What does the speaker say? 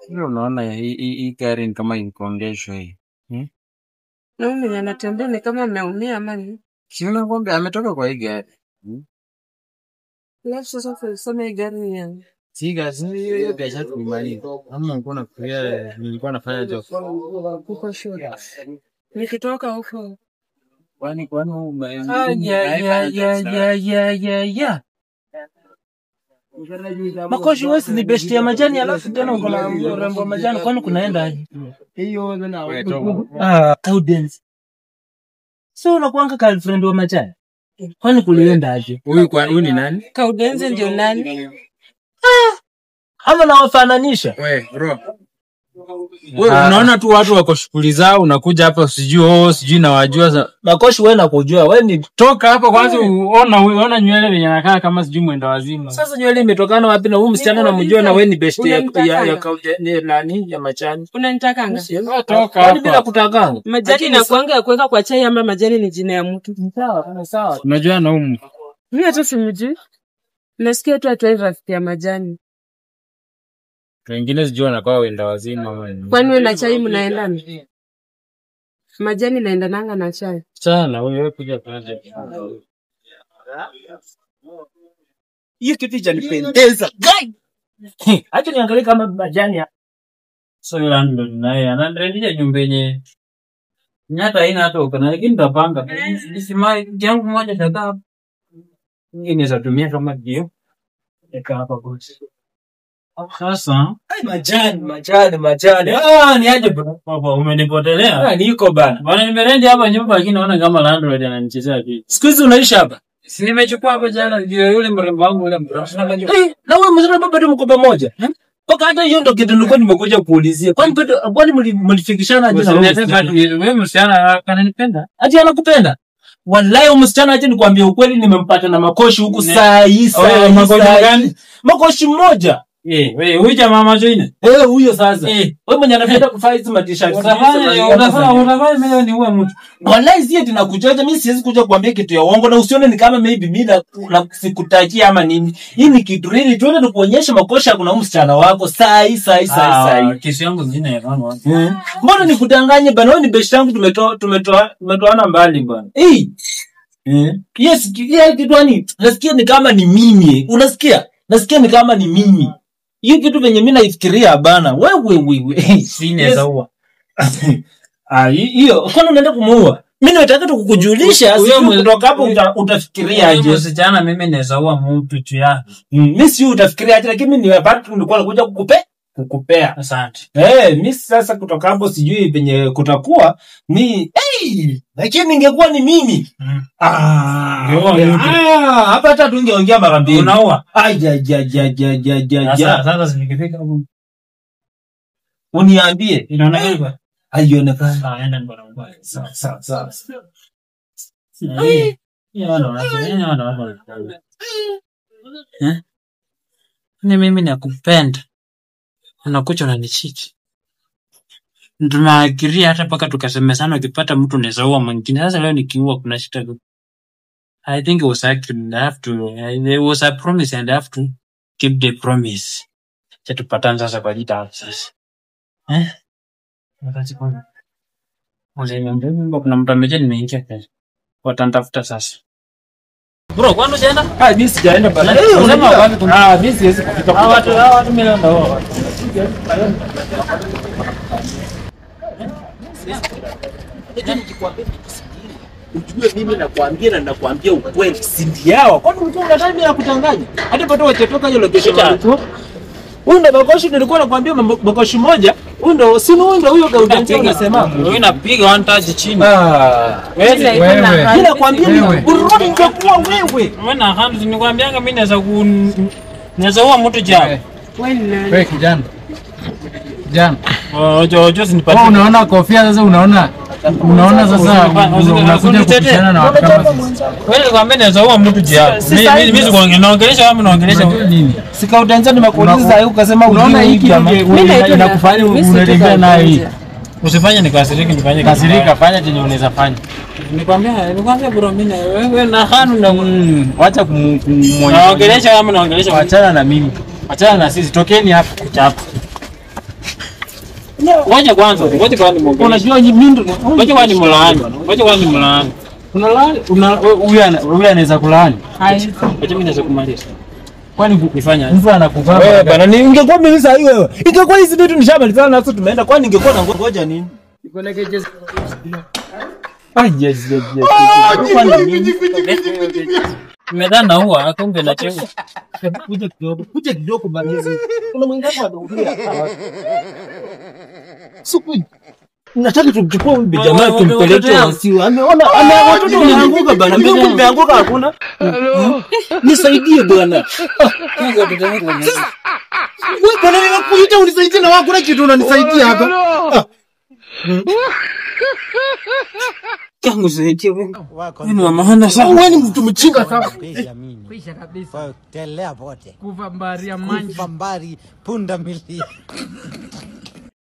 Unaona hii gari ni kama ilikongeshwa hii. Hmm? Na huyu mwenye anatembea ni kama ameumia ama ni? Si unakwambia ametoka kwa hii gari. Hmm? Alafu sasa tuseme hii gari ni ya Si gari, si hiyo biashara tulimaliza. Ama ulikuwa unafikiria nilikuwa nafanya job? Uko sure? Nikitoka huko. Kwani Ya ya ya ya ya ya. Makoshi wewe ni besti ya majani alafu tena uko na urembo wa majani kwani kunaenda aje? Ah, Gaudens. So unakuanga girlfriend wa majani? Kwani kulienda aje? Huyu kwa huyu ni nani? Kaudenze ndio nani? Ama nawafananisha? We, bro. Wewe unaona tu watu wako shughuli zao unakuja hapa sijui oh sijui nawajua. Makoshi wewe nakujua, wewe ni toka hapo kwanza uona huyu ona nywele venye anakaa kama sijui mwenda wazimu. Sasa nywele imetokana wapi na huyu msichana namjua na wewe ni best ya ya nani ya machani. Unanitakanga? Toka hapa. Bila kutakanga. Majani inakuanga ya kuweka kwa chai ama majani ni jina ya mtu? Sawa, sawa. Unajua na huyu. Mimi hata simjui. Nasikia tu atuai rafiki ya majani. Wengine sijui wanakuwa wenda wazimu. Kwani wewe na chai mnaendana? Majani naendananga na chai. Sana wewe kuja kwanza. Hiyo kitu ijanipendeza. Guy. Acha niangalie kama majani. So landlord naye ananirendia nyumba yenye nyata haina hata ukana, lakini nitapanga. Nisimai jangu moja takaa. Nyingine zatumia kama kio. Eka hapa boss. Sasa ai majani majani majani. Ah, ni aje bro? Baba umenipotelea. Ah, niko bana. Bana nimerendi hapa nyumba lakini naona kama landlord ananichezea kitu. Siku hizi unaishi hapa? Si nimechukua hapo jana ndio yule mrembo wangu yule mrembo. Eh, na wewe mzee bado mko pamoja? Mpaka hata hiyo ndio kitu nilikuwa nimekuja kuulizia. Kwani kwani mlifikishana aje na wewe? Wewe msichana ananipenda? Ati anakupenda? Wallahi huyu msichana aje nikwambie ukweli nimempata na makoshi huku saa hii saa hii. Makoshi gani? Makoshi mmoja. Eh, wewe huyu jamaa macho ine. Eh, huyo sasa. Wewe mwenye anapenda kuvaa hizi ma-t-shirt. Unafanya mimi ni uwe mtu. Wallahi sie tunakuchocha, mimi siwezi kuja kuambia kitu ya uongo na usione ni kama maybe mimi na sikutajia ama nini. Hii ni kitu really tuende tukuonyeshe makosa kuna huyu msichana wako saa hii saa hii saa hii. Kesi yangu zingine ya kwangu. Mbona nikudanganye bana, wewe ni best yangu tumetoana mbali bana. Eh. Yes, yeye kitu yani nasikia ni kama ni mimi. Unasikia? Nasikia ni kama ni mimi. Hiyo kitu venye mimi naifikiria bana. Wewe. Sina zaua. Ah, hiyo kwani unaenda kumuua? Mimi nataka tu kukujulisha, sio kutoka hapo utafikiria aje. Msichana mimi naweza ua mtu tu ya. Mimi si utafikiria aje, lakini ni wapati nilikuwa nakuja kukupea. Asante. Eh, mimi sasa kutoka hapo sijui penye kutakuwa ni lakini ningekuwa ni mimi. Hapa hata tungeongea mara mbili. Unaua? Ai ya ya ya ya ya. Sasa nikifika hapo uniambie. Inaonekana kwa? Haionekani. Ah, enda mbona mbona. Sawa sawa sawa. Eh? Ni mimi nakupenda. Unakuja unanichiti. Tumeagiria hata mpaka tukasemezana ukipata mtu unaweza ua mwingine. Sasa leo nikiua kuna shida. I think it was actually I have to it was a promise and I have to keep the promise. Cha tupatane sasa kwa jita sasa. Eh? Wakati kwa kuna mtu ameje nimeingia kazi. Watanitafuta sasa. Bro, kwani unaenda? Ah, mimi sijaenda bana. Eh, unasema wapi kuna? Ah, mimi siwezi kufika. Hawa watu mimi naenda wao. Nikikwambia ujue mimi nakwambia na nakwambia ukweli, si ndio? Kwani ulikuwa unadhani mimi nakutanganya? Hata pato wachetoka hiyo location walikuwa. Huyu ndo makoshi nilikuwa nakwambia makoshi moja. Huyu ndo si huyu ndo huyo Gaudens unasema. Huyu napiga one touch chini. Ah. Wewe. Mimi nakwambia ni urudi ungekuwa wewe. Wewe na hands nikwambianga mimi naweza uwa mtu jao. Wewe kijana. Kijana. Ojo usinipatie. Wewe unaona kofia sasa unaona sasa unakuja kupishana na watu kama sisi. Wewe nikwambia naweza uwa mtu jao. Mimi sikuongelesha wewe unaongelesha nini? Sikaudenza nimekuuliza hiyo ukasema unaona hiki inakufanya unatembea nayo hii. Usifanye nikasirike nifanye kasirika, fanya chenye unaweza fanya. Nikwambia bro mimi wewe na hanu na wacha kumuonyesha. Naongelesha kama naongelesha. Achana na mimi. Achana na sisi, tokeni hapa kuchapa. Ngoja kwanza, ngoja kwanza nimuongelee. Unajua mimi ndo Ngoja kwanza nimlaani. Ngoja kwanza nimlaani. Unalaani, huyu anaweza kulaani. Ngoja mimi naweza kumaliza. Kwani Nifanya mtu anakuvaa Wewe bana, ningekuwa mimi sasa hivi wewe. Ingekuwa hizi vitu nishamalizana nazo tumeenda, kwani ningekuwa na ngoja nini? Ah, yes, yes, yes. Kwani nini? Nimedhana huwa kumbe na cheo. Kuja kidogo, kuja kidogo bana hizi. Kuna mwenzangu anaongea. Siku nataka tumchukue huyu jamaa tumpeleke wasiwa. Ameona watoto wameanguka bana. Mimi nimeanguka hakuna. Nisaidie bwana. Wewe bwana nimekuita unisaidie na wako kuna kitu unanisaidia hapa. Kangu zaidi wewe. Mimi wa maana sana. Wewe ni mtu mchinga sana. Kwisha kabisa. Telea pote. Kuva mbari ya manji. Kuva mbari punda milia.